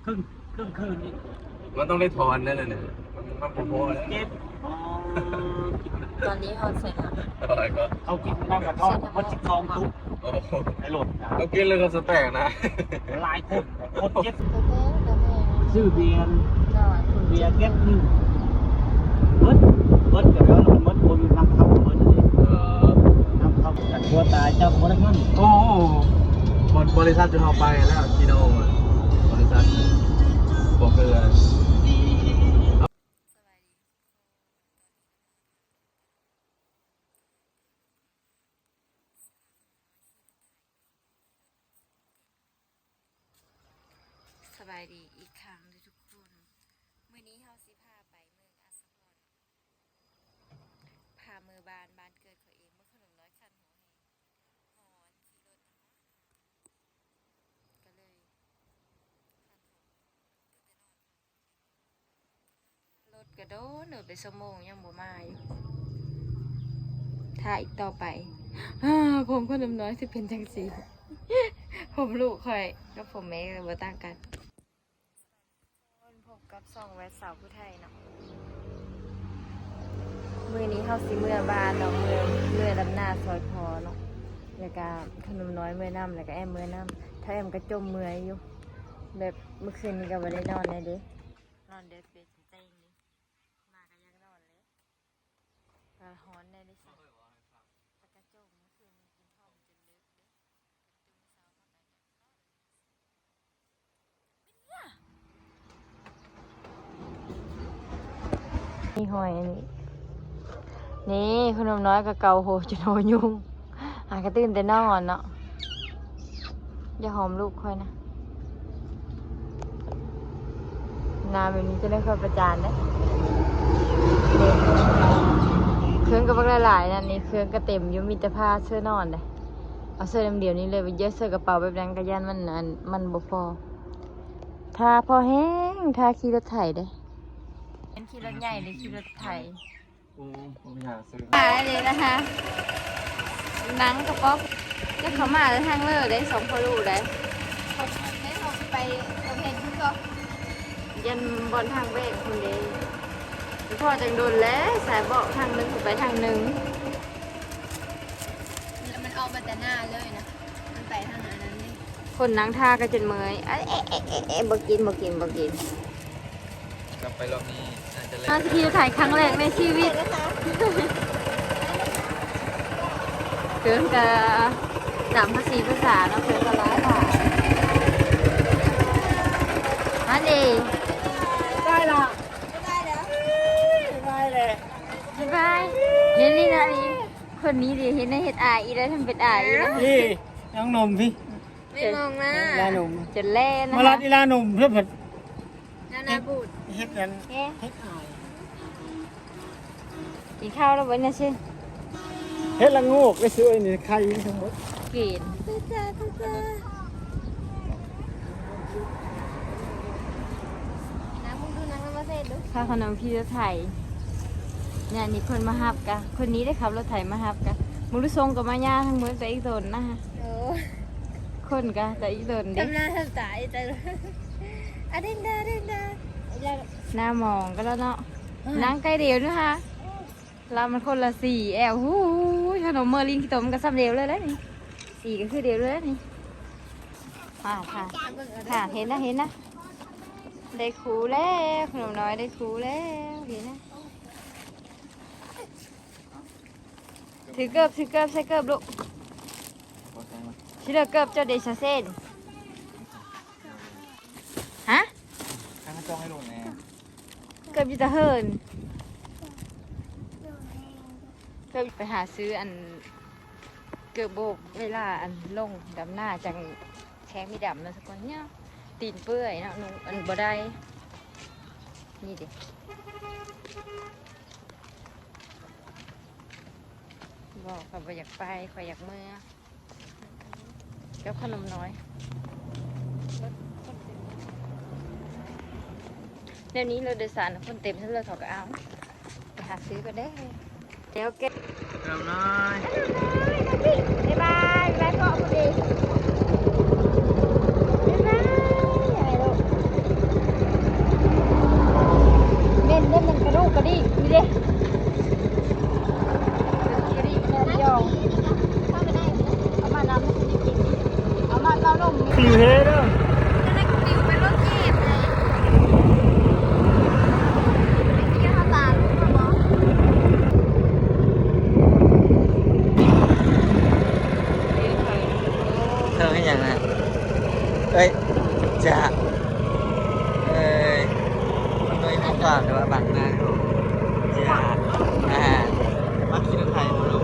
ເຄິ່ງ ເຄິ່ງຄືນນີ້ ມັນຕ້ອງໄດ້ຖອນແນ່ໆ ມັນ ມັນບໍ່ພໍແລ້ວ ເຈັບ. ອໍ ຕອນນີ້ຮອດໃສແລ້ວ? ເອົາກິນນຳກະທ້ອງໝົດສິບສອງຕຸກ. ໂອ້ໂຫ ໃນລົດນະ ເອົາກິນແລ້ວກໍສະແຕກນະ ຫຼາຍຄົນ ຄົນເຈັບ. ຊື້ເບຍ ເບຍແກັດໜຶ່ງ ເບິດ ເບິດ ກະແປວ່າມັນເບິດ ບໍ່ມີນຳເຂົ້າ ເບິດເດ້. ເອີ ນຳເຂົ້າກັນ ຕົວຕາຍເຈົ້າກໍບໍ່ໄດ້ເງິນ. ໂອ້ ບໍລິສັດທີ່ເຮົາໄປແລ້ວ ທີ່ໂນ ບໍລິສັດບໍ່ຄື ສະບາຍດີອີກຄັ້ງເດີທຸກຄົນ. ມື້ນີ້ເຮົາຊິພາໄປເມືອງອັດສະພອນ ພາເມືອບ້ານ ບ້ານເກີດເຂົາເອງ. ເບິ່ງຂະໜົມນ້ອຍຄັນຫົວແຮງ ຮ້ອນ ຂີ່ລົດນຳ ກໍເລີຍ ລົດກະດົນ ໂດນໄປຊົ່ວໂມງຍັງບໍ່ມາຢູ່ ຖ້າອີກຕໍ່ໄປ. ອາ ຜົມຂະໜົມນ້ອຍຊິເປັນຈັ່ງຊີ້ ຜົມລູກຂ້ອຍກັບຜົມແມ່ກໍບໍ່ຕ່າງກັນ. ພົບກັບຊ່ອງແວັດສາວຜູ້ໄທເນາະ. ມື້ນີ້ເຮົາຊິເມືອບ້ານເນາະ ເມືອ ເມືອດຳນາຊ່ອຍພໍ່ເນາະ ແລ້ວກະຂະໜົມນ້ອຍເມືອນຳ ແລ້ວກະແອມເມືອນຳ. ຖ້າແອມກະຈົ່ມເມື່ອຍຢູ່ ແບບມື້ຄືນນີ້ກະບໍ່ໄດ້ນອນແນ່ເດ້ ນອນເດິກເດ ແຈ້ງເດ ມາກະຢາກນອນເລີຍ ກະຮ້ອນແນ່ເດ້ ແລ້ວກະຈົ່ມ ມື້ຄືນນີ້ກິນຂ້າວຈົນເດິກເດ້. ມີຫອຍອັນນີ້ ນີ້ ຂະໜົມນ້ອຍກະເກົາໂຫຈົນຫົວຍຸງ ຫາກະຕື່ນແຕ່ນອນເນາະ. ຢ່າຫອມລູກຂ້ອຍນະ ໜ້າແບບນີ້ຈະໄດ້ຄ່ອຍປະຈານເດ້. ເຄື່ອງກະບັກຫຼາຍໆ ນັ້ນນີ້ ເຄື່ອງກະເຕັມຢູ່ ມີແຕ່ຜ້າເສື້ອນອນເດ້. ເອົາໃສ່ນຳດຽວນີ້ເລີຍ ເຢີດໃສ່ກະເປົາແບບນັ້ນກະຢ້ານມັນ ອັນ ມັນບໍ່ພໍ. ຖ້າພໍແຮງ ຖ້າຂີ່ລົດໄຖເດ້ ແມ່ນຂີ່ລົດໃຫຍ່ຫຼືຂີ່ລົດໄຖ? ໂອ້ ບໍ່ມີຫຍັງຊື້ ອ່າ ອັນນີ້ນະຄະ ໜັງກະປ໋ອບ ຈັກເຂົາມາແຕ່ທາງເລີເດ້ ສອງພໍ່ລູກເດ້. ໄປປະເພດພຸ້ນກໍ ຢ້ານບ່ອນທາງແບກພຸ້ນເດ້ ພໍຈັ່ງດົນແລ້ວ ສາຍບອກທາງໜຶ່ງໄປທາງໜຶ່ງ ແລ້ວມັນອອກມາແຕ່ໜ້າເລີຍນະ ມັນໄປທາງອັນນັ້ນເດ້. ຄົນນັ່ງທ່າກະຈົນເມື່ອຍ ເອະ ເອະ ເອະ ເອະ ບໍ່ກິນ ບໍ່ກິນ ບໍ່ກິນ. ກັບໄປລອບນີ້ອາດຈະແລກ ມາຂີ່ລົດໄຖຄັ້ງແລກໃນຊີວິດ. ເກີນກະຕາມພາສີພາສາເນາະ ເກີນກະຫຼາຍຫຼາຍ. ມາເດ ບາຍລະ ບາຍລະ ບາຍແຫຼະ ບາຍບາຍ. ນີ້ ນີ້ນະ ນີ້ ຄົນນີ້ເດ ເຮັດໃນເຮັດອາຍອີກແລ້ວ ທຳເປັນອາຍອີກແລ້ວ. ນີ້ ນ້ອງໜຸ່ມພີ້ ແມ່ນມອງນະ ລາໜຸ່ມ ຈົນແລ່ນະ ມາລັດອີລາໜຸ່ມເພິ່ນ ນານາບູດ ເຮັດອັນ ເຮັດອາຍ. ກິນເຂົ້າແລ້ວບໍ່ນະຊິ? ເຮັດລະໂງກໄປຊ່ວຍນີ້ ໄຂ່ທັງໝົດ ກິນ. ນັ່ງເບິ່ງດູ ນັ່ງນຳມາເສດດູ ຄ່າຂະໜົມຂີ່ລົດໄຖ. ນີ້ ອັນນີ້ຄົນມາຮັບກະ ຄົນນີ້ໄດ້ຂັບລົດໄຖມາຮັບກະ ໝູ່ລູກຊົງກະມາຍາທັງໝົດ ແຕ່ອີກຕົນນະ. ໂອ້ ຄົນກະແຕ່ອີກຕົນເດ້ ທຳໜ້າທຳຕາອີກແຕ່ ອາເດນດາ ເດນດາ ໜ້າມອງກະແລ້ວເນາະ. ນັ່ງໃກ້ດຽວນະຫາ ລາວມັນຄົນລະສີແອວ. ຫູຍ ຂະໜົມເມີລິນຂີ້ຕົມກະສ່ຳດຽວເລີຍແຫຼະນີ້ ສີກະຄືດຽວເລີຍນີ້. ອ່າ ຖ້າ ຖ້າ ເຫັນນະ ເຫັນນະ ໄດ້ຄູ່ແລ້ວ ຂະໜົມນ້ອຍໄດ້ຄູ່ແລ້ວ ເຫັນນະ. ຖືເກີບ ຖືເກີບ ໃສ່ເກີບລູກ. ຊິເລີກເກີບເຈົ້າເດຊາເຊນ ຮະ? ເກີບຢູ່ຕາເຫີນ ເກີບໄປຫາຊື້ອັນ ເກີບໂບກເວລາອັນລົງດຳນາ ຈັ່ງແຂ້ງມີດຳເນາະທຸກຄົນເນາະ. ຕີນເປື່ອຍເນາະ ນຸ່ງອັນບໍ່ໄດ້ ນີ້ເດ. ບໍ່ ຂ້ອຍບໍ່ຢາກໄປ ຂ້ອຍຢາກເມືອກັບຂະໜົມນ້ອຍ. ແນວນີ້ລົດໂດຍສານຄົນເຕັມຊັ້ນເລີຍ ເຂົາກໍເອົາ ໄປຫາຊື້ກ່ອນເດີ້. ດຽວເກັບ ຂະໜົມນ້ອຍ ບາຍບາຍ ບາຍບາຍ ພໍ່ຜູ້ດີ ບາຍບາຍ ບາຍບາຍ. ຈ້າ ເອີຍ ມັນໂດຍມາຝາກ ແຕ່ວ່າບັງໜ້າຢູ່. ຈ້າ ອ່າ ມາຂີ່ລົດໄຖເນາະ.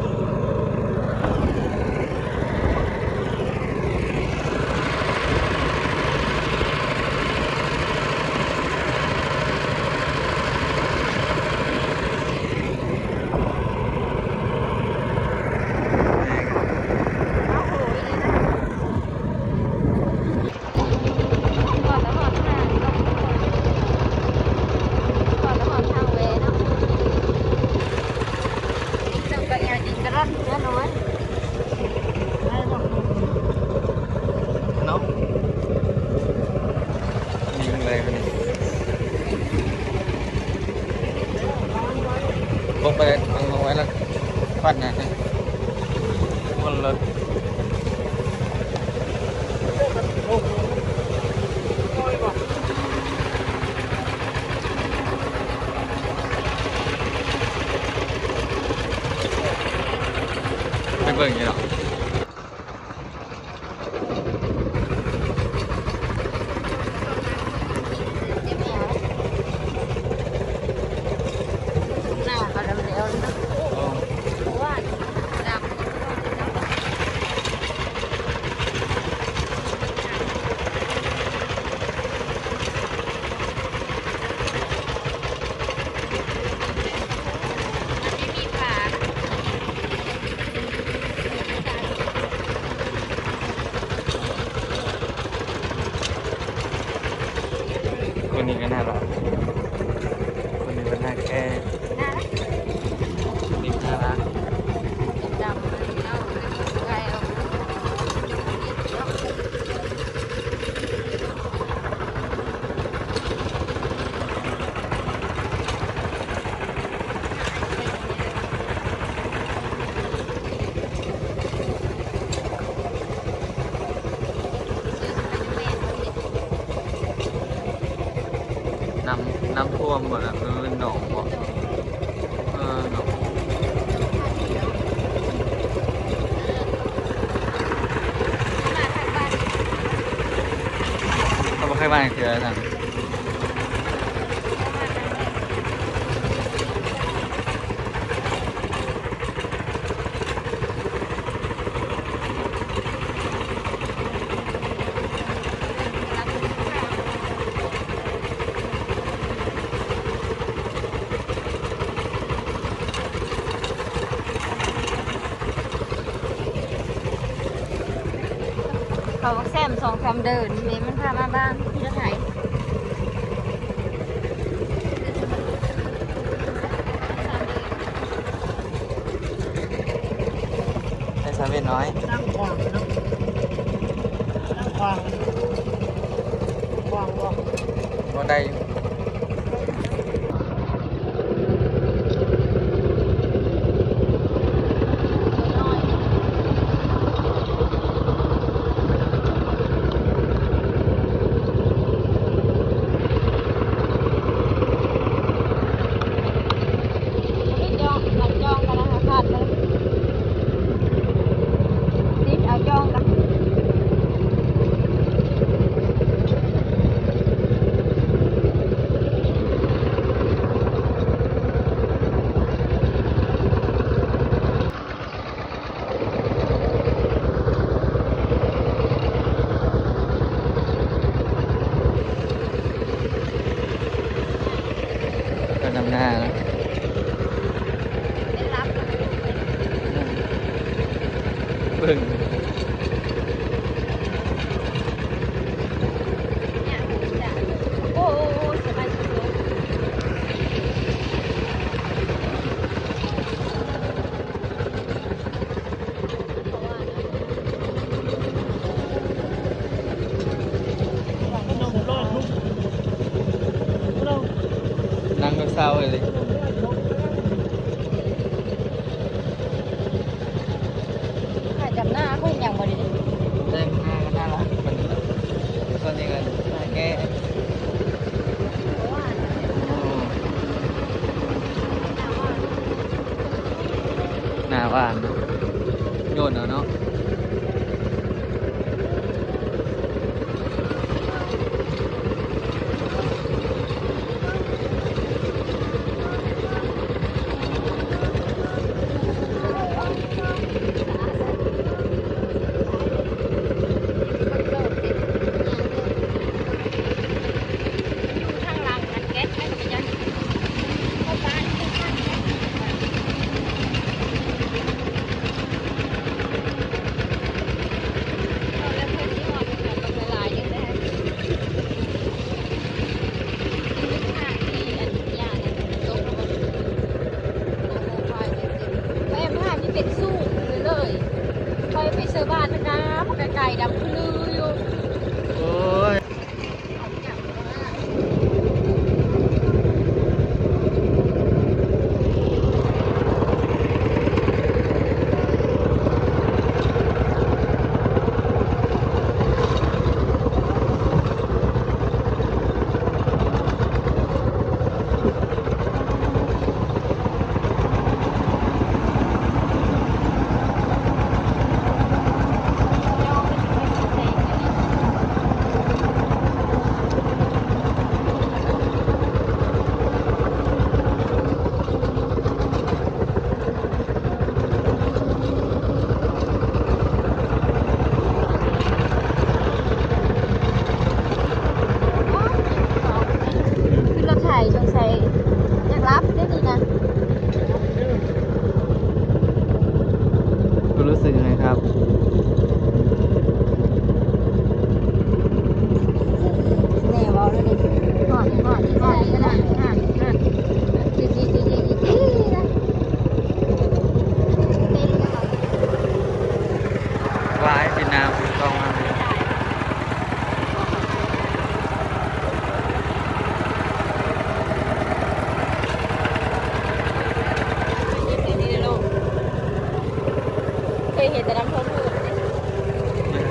ເນາະ ຍິງເລີຍຄົນນີ້ ລົງໄປເລີຍ ເອົາໄວ້ລະ ຄວັນນະ ຄົນລົດ ໄປເບິ່ງຢູ່ດອກ. ຄົນນີ້ກໍໜ້າລັກ ຄົນນີ້ກໍໜ້າແກ່ ໜ້າລັກ ຄົນນີ້ໜ້າລັກ. ນ້ຳ ນ້ຳຖ້ວມບໍ່ນະ ຫຼື ໜອງບໍ່? ເອີ ເນາະ ເຮົາບໍ່ເຄີຍມາຈັກເທື່ອນະ. ເຂົາບັກແຊມສອງສາມເດີນ ແມ່ມັນພາມາບ້ານທີ່ລະໄຖ. ໃສ່ສາເວັດນ້ອຍ ຕັ້ງຂວາງເນາະ ຕັ້ງຂວາງ ຂວາງບໍ່ ບໍ່ໄດ້ຢູ່. ເພິ່ນນຳໜ້າເນາະ ເບິ່ງ. ໂອ້ ໂອ້ ໂອ້ ສະບາຍສຸດ. ນັ່ງກໍເສົ້າເລີຍ. ຖ່າຍຈາກໜ້າຂ້ອຍຍັງບໍ່ໄດ້ເດ້. ແຕ່ງໜ້າກໍໜ້າລັກ ຄົນນີ້ກໍໜ້າແກ່. ໜ້າຫວານ ໂຍນເອົາເນາະ.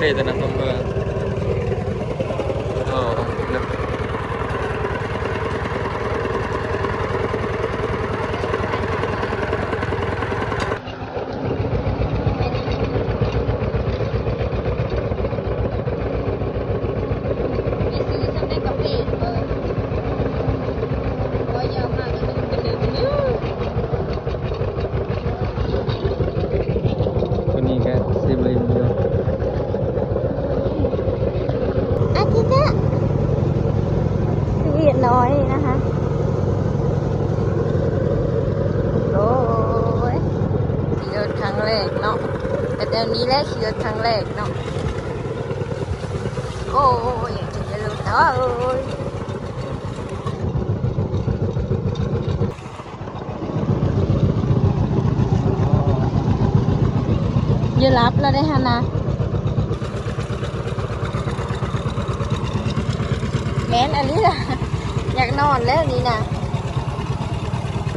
ເປັນແຕ່ນຳລົງເຮືອ. ໂຕນີ້ກະຊິບລິມຢູ່. ອາທິດະ ສະຫວີດນ້ອຍນະຄະ. ໂອ້ຍ ຂີ່ລົດຄັ້ງແລກເນາະ, ກະແນວນີ້ແຫຼະ ຂີ່ລົດຄັ້ງແລກເນາະ. ໂອ້ຍ ຢາກຂີ່ລົດ ໂອ້ຍ. ຢ່າຫຼັບລະໄດຫັ້ນນະ. ແມ່ນອັນນີ້ລະ ຢາກນອນແລ້ວນີ້ນະ.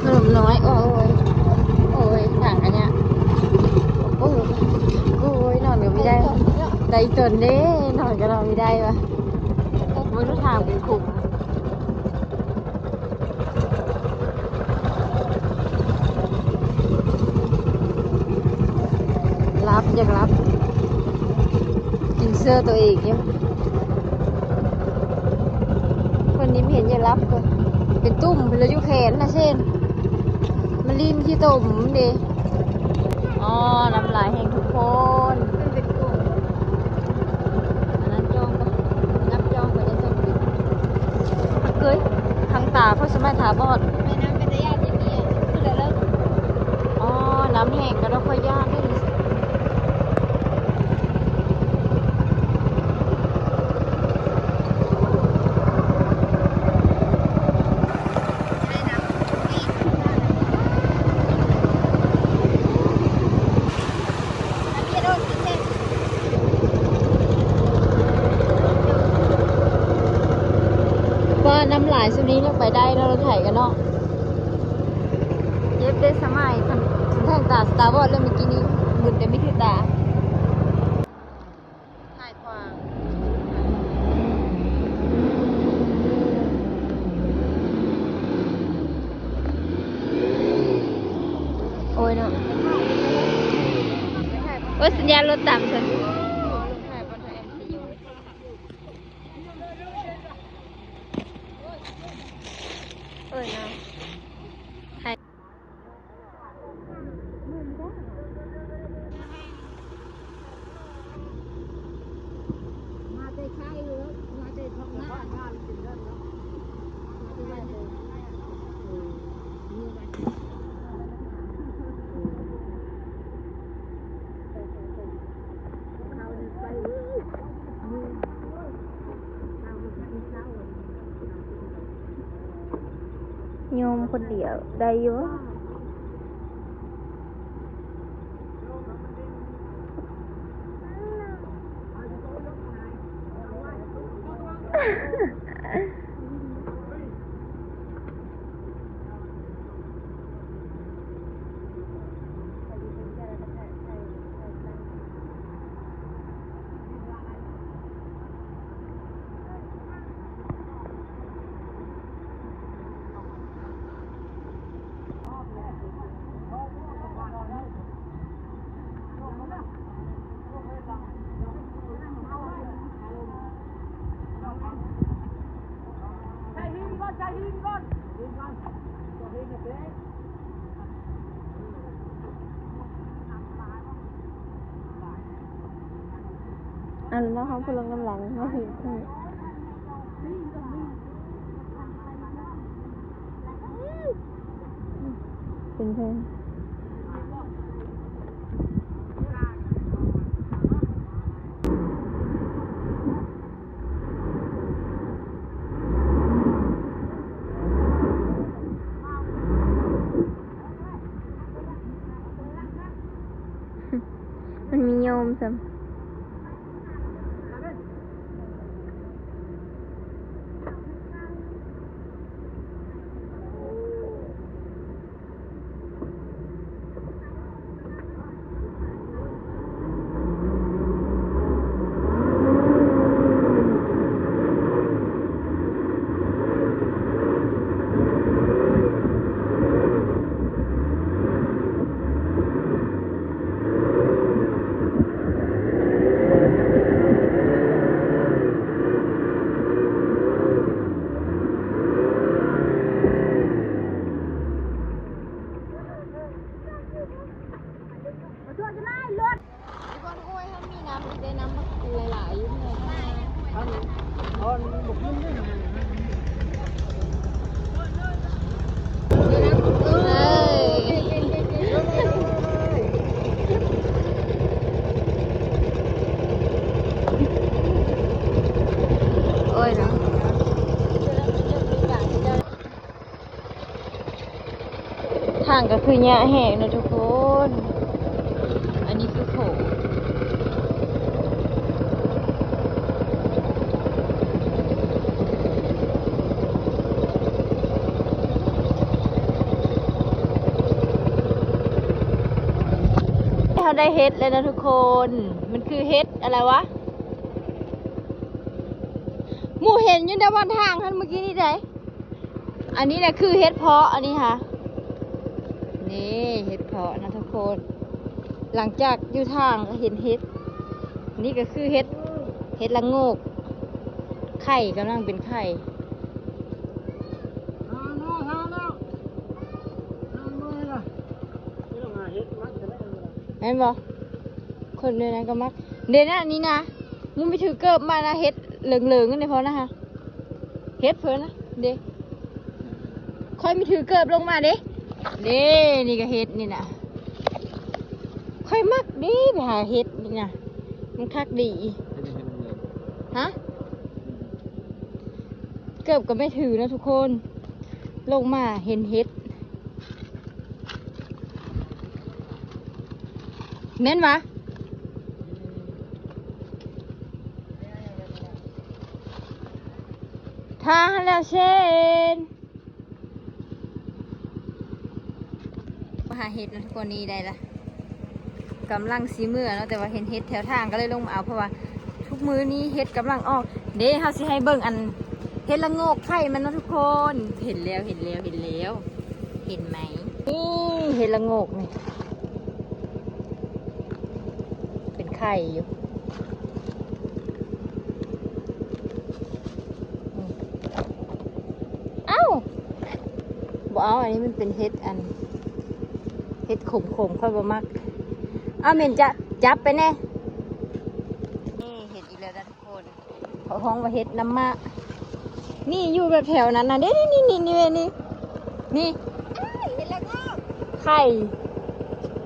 ຂະໜົມນ້ອຍ ໂອ້ຍ ໂອ້ຍ ຖັງອັນເນີ້ຍ ໂອ້ຍ ໂອ້ຍ ນອນກະບໍ່ໄດ້ ໄດ້ຕົນເດ້ ນອນກະນອນບໍ່ໄດ້ວະ. ເບິ່ງທາງເປັນຄຸກ. ຫຼັບ ຢາກຫຼັບ ກິນເສື້ອໂຕເອງຢູ່. ຄົນນີ້ເຫັນຢາກຫຼັບ ເປັນຕຸ່ມພຸ້ນລະ ຢູ່ແຂນນະເຊນ ມາລີນຂີ້ຕົມເດ້. ອໍ ນ້ຳລາຍແຮງທຸກຄົນ. ອັນນັ້ນຈ້ອງບໍ່? ນັບຈ້ອງບໍ່ໄດ້ຈ້ອງ. ເກີຍ ທາງຕາຂ້ອຍສະມາດຕາບອດ. ແມ່ນ້ຳເປັນຕາຢ້ານແທ້ ຄືແລ້ວເລີ. ອໍ ນ້ຳແຫ້ງກະດອກ ຂ້ອຍຢ້ານເດ້. ວ່ານ້ຳຫຼາຍຊ່ຳນີ້ຍັງໄປໄດ້ເນາະ ລົດໄຖກະເນາະ. ເຈັບເດ້ສະໄໝ ຄັນແທ່ງຕາສະຕາບອດແລ້ວມື້ກີ້ນີ້ ບຸນແຕ່ມີຖືຕາ. ໂອ້ຍເນາະ ໂອ້ຍ ສັນຍານລົດຕາມຊັ້ນ. ເອີຍເນາະ. ໂຍມຄົນດຽວໄດ້ຢູ່. ອັນນັ້ນເຮົາພະລົງນຳຫຼັງມາເຫັນ ເປັນເພິ່ນ. ມັນມີໂຍມຊ້ຳ. ໂ ໂອ້ຍເນາະ. ທາງກໍຄືຫຍ້າແຫ້ງເນາະທຸກຄົນ. ອັນນີ້ຄືໂຂງ ເຮົາໄດ້ເຫັດແລ້ວນະທຸກຄົນ. ມັນຄືເຫັດອະໄລວະ? ໝູ່ເຫັນຢູ່ໃນບ່ອນທາງຫັ້ນເມື່ອກີ້ນີ້ໃດ. ອັນນີ້ນະຄືເຫັດເຜາະ ອັນນີ້ຫາ ນີ້ເຫັດເຜາະນະທຸກຄົນ. ຫຼັງຈາກຢູ່ທາງກໍເຫັນເຫັດ. ນີ້ກໍຄືເຫັດ ເຫັດລະໂງກ ໄຂ່ກຳລັງເປັນໄຂ່ ແມ່ນບໍ່? ຄົນແນວນັ້ນກໍມັກ ເດນະ ນີ້ນະ ມຶງໄປຖືເກີບມານະ ເຫັດເຫຼີງໆ ອັນນີ້ພໍນະຫາ ເຫັດເພິ່ນນະ ເດ ຂ້ອຍມີຖືເກີບລົງມາເດ ເດ ນີ້ກໍເຫັດນີ້ນະ ຂ້ອຍມັກເດ ໄປຫາເຫັດນີ້ນະ ມັນຄັກດີ ຮະ ເກີບກໍແມ່ຖືນະທຸກຄົນ ລົງມາເຫັນເຫັດ. ແມ່ນຫວາ? ຖ້າຫັ້ນແລ້ວເຊັ່ນ ມາຫາເຫັດນະທຸກຄົນ ນີ້ໄດ້ລະ ກຳລັງຊິເມືອເນາະ ແຕ່ວ່າເຫັນເຫັດແຖວທາງກໍເລີຍລົງມາເອົາ ເພາະວ່າທຸກມື້ນີ້ເຫັດກຳລັງອອກເດ້. ເຮົາຊິໃຫ້ເບິ່ງອັນເຫັດລະໂງກໄຂ່ມັນເນາະທຸກຄົນ. ເຫັນແລ້ວ ເຫັນແລ້ວ ເຫັນແລ້ວ ເຫັນໄໝ? ນີ້ເຫັດລະໂງກນີ້ ເປັນໄຂ່ຢູ່. ອືມ ເອົ້າ ບໍ່ເອົາ ອັນນີ້ມັນເປັນເຫັດ ອັນ ເຫັດຂົມໆ ຂ້ອຍບໍ່ມັກ. ເອົາ ເໝັນຈະ ຈັບໄປແດ່. ນີ້ເຫັດອີກແລ້ວນະທຸກຄົນ ເຂົາຮ້ອງວ່າເຫັດນ້ຳໝາ. ນີ້ຢູ່ແບບແຖວນັ້ນນະເດ້ ນີ້ ນີ້ ນີ້ ນີ້ ນີ້ ນີ້ ອ້າຍ ເຫັດລະໂງກ ໄຂ່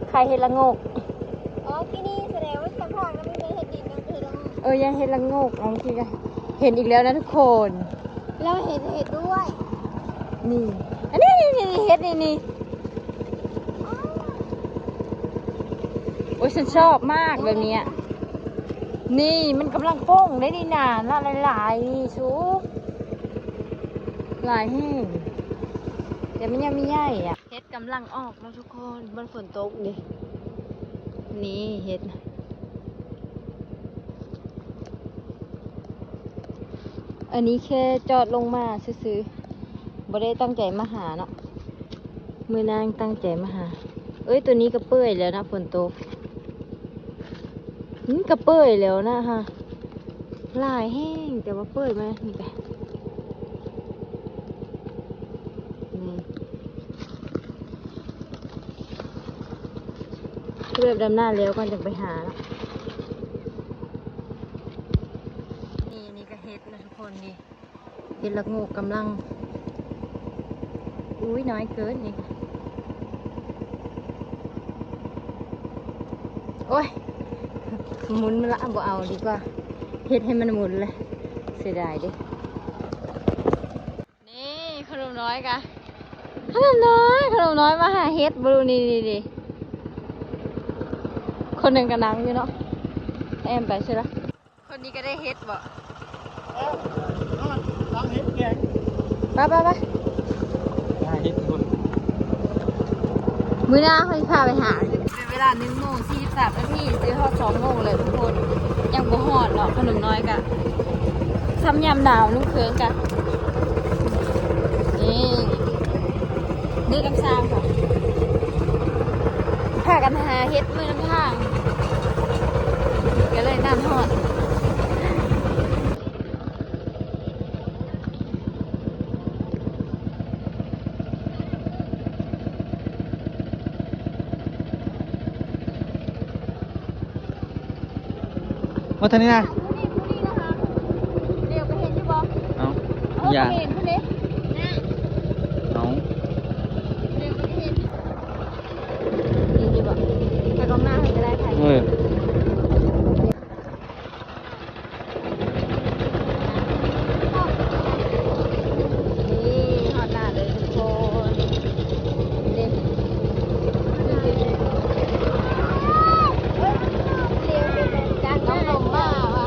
ໄຂ່ເຫັດລະໂງກ. ອໍ ທີ່ນີ້ສະແດງວ່າທາງທາງນັ້ນມັນມີເຫັດດິນນຳເຫັດລະໂງກ. ເອີ ຢ່າເຫັດລະໂງກ ບາງທີກໍເຫັນອີກແລ້ວນະທຸກຄົນ. ລາວເຫັນເຫັດດ້ວຍ ນີ້ ອັນນີ້ ນີ້ ນີ້ ເຫັດນີ້ ນີ້. ອໍ ໂອ້ຍ ສັນຊອບມາກແບບນີ້. ນີ້ມັນກຳລັງປົ່ງໄດ໋ນີ້ນາ ລະຫຼາຍໆ ນີ້ສູງ ຫຼາຍແຮງ ແຕ່ມັນຍັງມີໃຫຍ່ອະ. ເຫັດກຳລັງອອກເນາະທຸກຄົນ ມັນຝົນຕົກເດ້. ນີ້ເຫັດ ອັນນີ້ແຄ່ຈອດລົງມາຊື່ໆ ບໍ່ໄດ້ຕັ້ງໃຈມາຫາເນາະ. ມື້ນາງຕັ້ງໃຈມາຫາ. ເອີຍ ໂຕນີ້ກໍເປື່ອຍແລ້ວນະ ຝົນຕົກ. ນີ້ກໍເປື່ອຍແລ້ວນະຫາ ຫຼາຍແຮງ ແຕ່ວ່າເປື່ອຍມານີ້ກະ ນີ້ ເກັບດຳໜ້າແລ້ວກ່ອນຈັ່ງໄປຫາເນາະ. ນີ້ ນີ້ກໍເຫັດນະທຸກຄົນ ນີ້ ເຫັດລະໂງກກຳລັງ ອຸ້ຍ ນ້ອຍເກີນນີ້. ໂອ້ຍ ໝຸນມາລະ ບໍ່ເອົາດີກວ່າ ເຮັດໃຫ້ມັນໝຸນແຫຼະ ເສຍດາຍເດ້. ນີ້ຂະໜົມນ້ອຍກະ ຂະໜົມນ້ອຍ ຂະໜົມນ້ອຍມາຫາເຫັດບໍ່ຮູ້ ນີ້ໆໆ ຄົນໜຶ່ງກະນັ່ງຢູ່ເນາະ ແອມໄປຊິລະ. ຄົນນີ້ກໍໄດ້ເຫັດບໍ່? ເອີ ນອນຫຼັງເຫັດແກງ ໄປໆໆ ຫາເຫັດຄົນ. ມື້ໜ້າຂ້ອຍພາໄປຫາ. ເປັນເວລາໜຶ່ງໂມງສີ່ສິບສາມນາທີ ຊິຮອດສອງໂມງແລ້ວທຸກຄົນ ຍັງບໍ່ຮອດເນາະ. ຂະໜົມນ້ອຍກະຊ່ຳຍາມໜາວ ນຸ່ງເຄື່ອງກະ ນີ້ ນີ້ນຳຊາວເຂົາ ພາກັນຫາເຫັດມື້ນຳທາງ ກໍເລີຍນານຮອດ. ວ່າເທົ່ານີ້ນະ ຜູ້ນີ້ ຜູ້ນີ້ນະຄະ ດຽວໄປເຫັນຢູ່ບໍ່? ເອົ້າ ຢ່າງ ເຫັນພຸ້ນເດ້ ເອົາ ນີ້ ນີ້ບໍ່ ຖ້າກ້ອງໜ້າໃຫ້ກໍໄດ້ ຖ່າຍ ເອີ. ນີ້ຮອດໜ້າເລີຍທຸກຄົນ ເດ້ ນ້ອງນົມມາວ່າ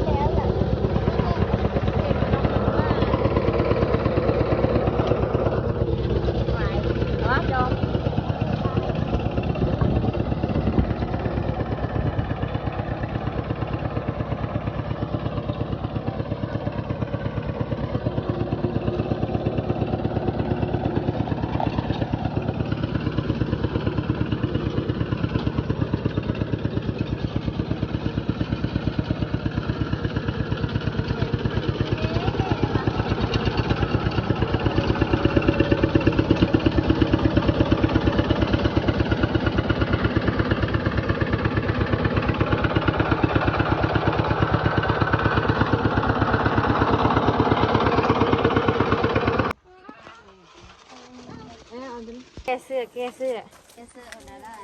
ແກະເສື້ອ ແກະເສື້ອ ແກະເສື້ອເອົາດາລາ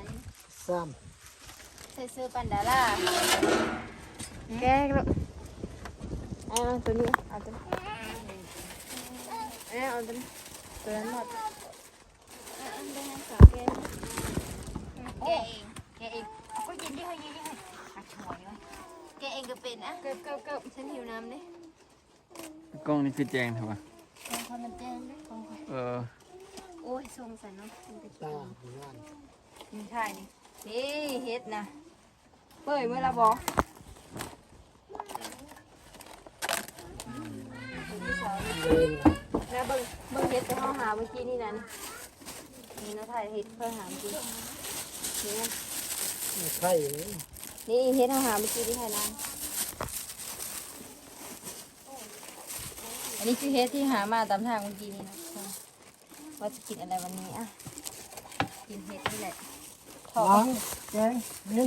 ຊ້ຳ ໃສ່ເສື້ອປານດາລາ ແກະລູກ ເອົາໂຕນີ້ ເອົາໂຕນີ້ ເອົາໂຕນີ້ ໂຕນັ້ນໝົດ ແກະເອງ ແກະເອງ ເອົາ ກໍເຢັນເດ້ ເຮັດເດ້ ເຮັດເດ້ ແກະເອງກໍເປັນ ອ່ະ ເກີບ ເກີບ ເກີບ ສັນຫິວນ້ຳເດ້. ກ້ອງນີ້ຄືແຈ້ງແທ້ວະ ກ້ອງຂ້ອຍມັນແຈ້ງເດ້ ກ້ອງຂ້ອຍ ເອີ ໂອ້ຍ ສົງສັຍເນາະ ຕາບໍ່ງາມ ນີ້ຖ່າຍນີ້ ນີ້ເຫັດນະ ເປີດມື້ລະບໍ່ ແລ້ວເບິ່ງ ເບິ່ງເຫັດທີ່ເຮົາຫາມື້ກີ້ນີ້ນັ້ນ ນີ້ນະ ຖ່າຍເຫັດເພິ່ນຫາມື້ກີ້ ນີ້ນະ ໄຂ່ ນີ້ເຫັດເຮົາຫາມື້ກີ້ນີ້ ຖ່າຍນາ ອັນນີ້ຄືເຫັດທີ່ຫາມາຕາມທາງມື້ກີ້ນີ້ນະ ວ່າຈະກິນອະໄລວັນນີ້ ອ່ະ ກິນເຫັດນີ້ແຫຼະ ເທາະ ລ້າງ ແກງ ນີ້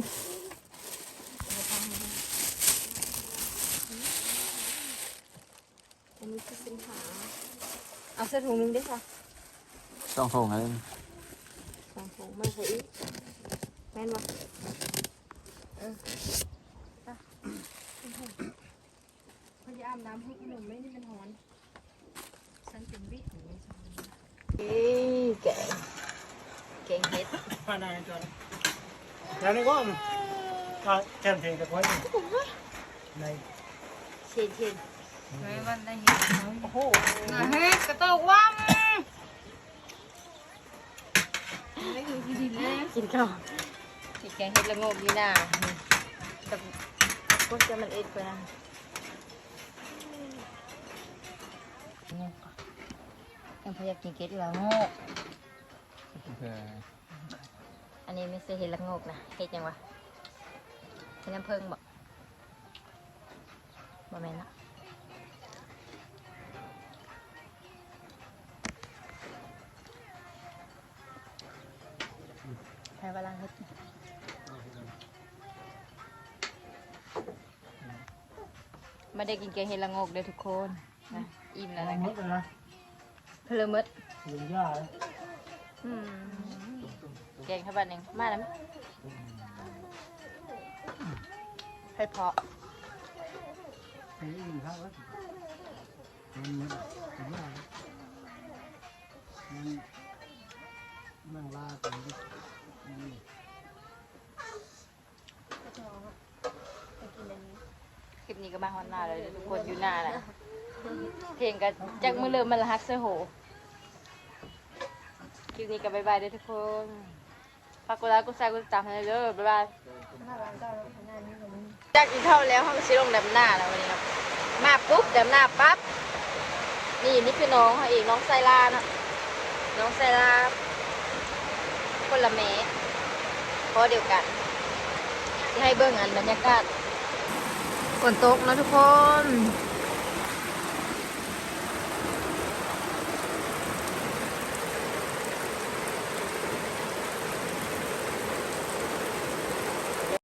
ອັນນີ້ຄືສິນຫາ ເອົາໃສ່ຖົງໜຶ່ງເດ້ຊະ ສອງຖົງເລີຍ ສອງຖົງ ມາໃສ່ອີກ ແມ່ນບໍ່ ເອີ ໄປ. ຂ້ອຍຊິອາບນ້ຳໃຫ້ຂະໜົມໄວ້ນີ້ມັນຮ້ອນ ສັນເປັນວິກ ເອີ ແກງ ແກງເຫັດ ມາໄດ້ຈອນ ແລ້ວນີ້ກໍ ກໍແກງເຫັດກັບໄວ້ໃນ ເຫັນ ເຫັນ ໄວ້ວັນໄດ້ເຫັດ ໂອ້ໂຫ ເຮັດກະໂຕກວ່າ ກິນເຂົ້າ ຊິແກງເຫັດລະໂງກຢູ່ໜ້າ ກັບພວກເຈົ້າມັນເອັດໄປນຳ ຍັງບໍ່ຢາກກິນເຫັດລະໂງກ ອັນນີ້ແມ່ນຊິເຫັດລະໂງກນະ ເຫັດຫຍັງວະ ເຫັດນ້ຳເຜິ້ງບໍ? ບໍ່ແມ່ນເນາະ ໃຜວ່າລ້າງເຫັດ ມາໄດ້ກິນແກງເຫັດລະໂງກເດີ້ທຸກຄົນ ນະ ອີ່ມແລ້ວນະ ເພິ່ນເລີຍໝົດ ອືມ ແກງໃຫ້ບາດໜຶ່ງ ມານຳ ໃຫ້ເພາະ ມັນ ມັນລາກັນ ຄລິບນີ້ກໍມາຮອດໜ້າແລ້ວເດີ້ທຸກຄົນ ຢູ່ໜ້າແລ້ວ ເພງກໍຈັກມື້ເລີ່ມມາລະຮັກເສື້ອໂຫ ຄລິບນີ້ກໍບາຍບາຍເດີ້ທຸກຄົນ ຝາກກົດໄລ ກົດແຊ ກົດຕິດຕາມໃຫ້ເດີ້ ບາຍບາຍ ຈາກກິນເຂົ້າແລ້ວ ເຮົາກໍຊິລົງດຳນາແລ້ວວັນນີ້ເນາະ ມາປຸບ ດຳນາປັບ ນີ້ ນີ້ຄືນ້ອງເຮົາເອງ ນ້ອງໄຊລາເນາະ ນ້ອງໄຊລາ ຄົນລະແມ່ ພໍ່ດຽວກັນ ຊິໃຫ້ເບິ່ງອັນບັນຍາກາດ ຝົນຕົກເນາະທຸກຄົນ.